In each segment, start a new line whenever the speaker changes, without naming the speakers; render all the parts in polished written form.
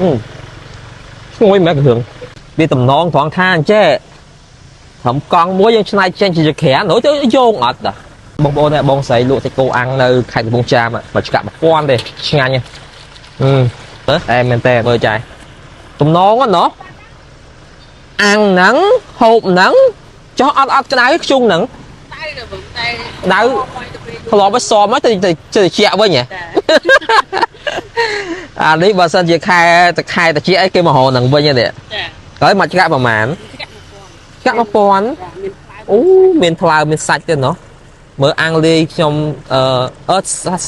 ឈ្ងុយមែនគ្រឿងវាតំណងត្រង់ថាអញ្ចេះត្រឹមកង់មួយយើងឆ្នៃចេញជាក្រានទៅយោងអត់តាបងប្អូនបងស្រីលក់សាច់គោអាំងនៅខេត្តកំពង់ចាមមួយឆ្កាក់1000ទេឆ្ងាញ់អឺអែមែនតើមើលចាយតំណងណោះអាំងហ្នឹងហូបហ្នឹងចុះអត់អត់ក្តៅខ្ជុងហ្នឹងដៅធ្លាប់ឲ្យសមទៅទៅជាក់វិញហ៎អានេះបើសិនជាខែតខែតិចអីគេមករកនឹងវិញនេះហើយមួយឆ្កាក់ប្រហែលឆ្កាក់1000អូមានថ្លើមមានសាច់ទៀតណោះមើលអាំងលាយខ្ញុំអឺ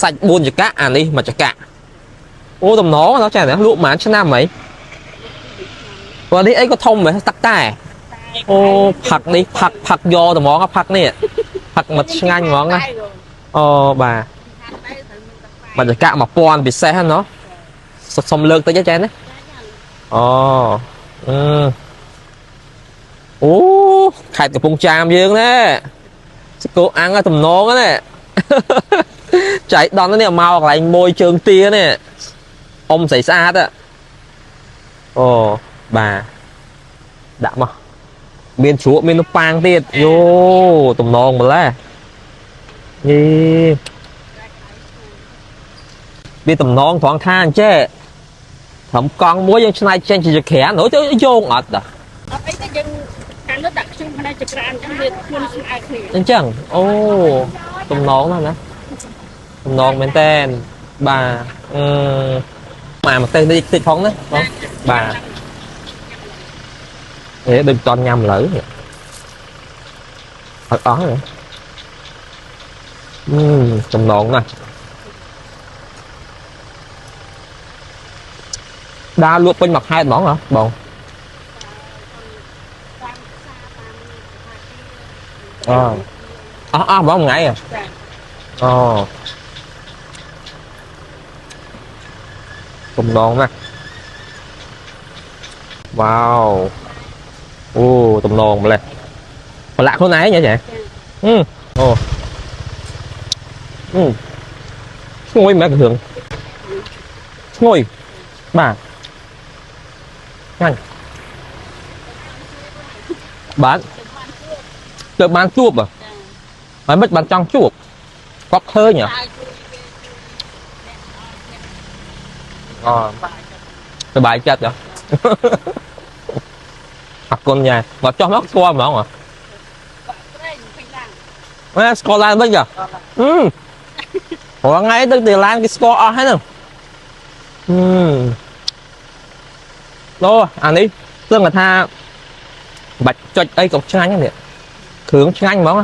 សាច់4ចកាក់អានេះ1ចកាក់អូតំណងណោះចាលក់ប្រហែលឆ្នាំហីព្រោះនេះអីក៏ធំហ៎ទឹកតែអូផឹកនេះផឹកផឹកយកត្មងផឹកនេះផឹកមកឆ្ងាញ់ហ្មងណាអូបាទមួយចកាក់1000ពិសេសណោះសុំលើកតិចចាណាអូអឺអូខេត្តកំពង់ចាមយើងណាសកោអាំងតំណងណាចៃដន្យនេះមកកន្លែងមួយជើងទានេះអ៊ំស្អីស្អាតអូបាទដាក់មកមានជ្រក់មានប៉ាងទៀតយោតំណងម្ល៉េះយីវាតំណងត្រង់ថាអញ្ចេះត្រឹមកង់មួយយើងឆ្នៃចេញជាក្រានទៅយោងអត់តា
អត់អីទេយើងខាងនោះដាក់ខ្ជុំផ្នែកចក្រានអញ្ចឹងវាខ្លួនស្អាតគ្នា
អញ្ចឹងអូតំណងណាស់ណាតំណងមែនតើបាទអឺមកម្ទេសនេះតិចផងណាបងបាទអេដូចតន់ញ៉ាំឥឡូវអត់អស់ទេអឺតំណងណាស់ដើរលក់ពេញមួយខែហ្មងហ៎បងអអស់អស់ហ្មងថ្ងៃអូកំឡងណាស់វ៉ាវអូតំណងម្លេះប្រឡាក់ខ្លួនឯងហ៎ចាអឺអូអឺឈ្ងុយមែនគ្រឿងឈ្ងុយបាទញ៉ាំបាទទៅបានជួបហើយមិនបានចង់ជួបគាត់ឃើញអូសบายចិត្តហ៎អរគុណញ៉ាមកចុះមកស្គាល់ហ្មងហ៎ស្គាល់ឡានវិញចាអឺរាល់ថ្ងៃទៅទីឡានគេស្គាល់អស់ហើយហ្នឹងអឺអូអានេះស្ទឹងថាបាច់ចុចអីក៏ឆ្ងាញ់ហ្នឹងនេះគ្រឿងឆ្ងាញ់ហ្មង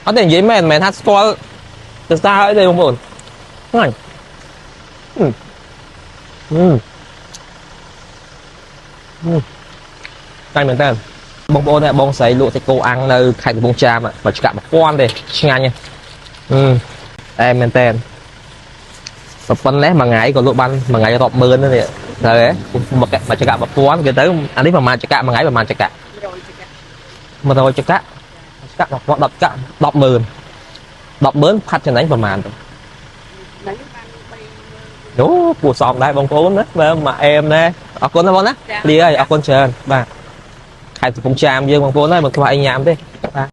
អត់ទេនិយាយមែនមិនមែនថាស្គាល់ទៅស្តាអីទេបងប្អូនឆ្ងាញ់អឺអឺតែមែនតើបងប្អូនបងស្រីលក់សាច់គោអាំងនៅខេត្តកំពង់ចាមមួយឆ្កាក់1000ទេឆ្ងាញ់អឺអែមែនតើប៉ុណ្ណេះមួយថ្ងៃក៏លក់បានមួយថ្ងៃរាប់ម៉ឺននេះត្រូវហ៎មួយឆ្កាក់1000គេទៅអានេះប្រហែលឆ្កាក់មួយថ្ងៃប្រហែលឆ្កាក់100ឆ្កាក់ឆ្កាក់10ឆ្កាក់100000 100000ផាត់ចំណេញប្រហែលទៅអូពូសំដែរបងប្អូនណាមើលមកអែមដែរអរគុណណាបងណាលាហើយអរគុណច្រើនបាទខេត្តកំពង់ចាមយើងបងប្អូនហើយមិនខ្វះអីញ៉ាំទេបាទ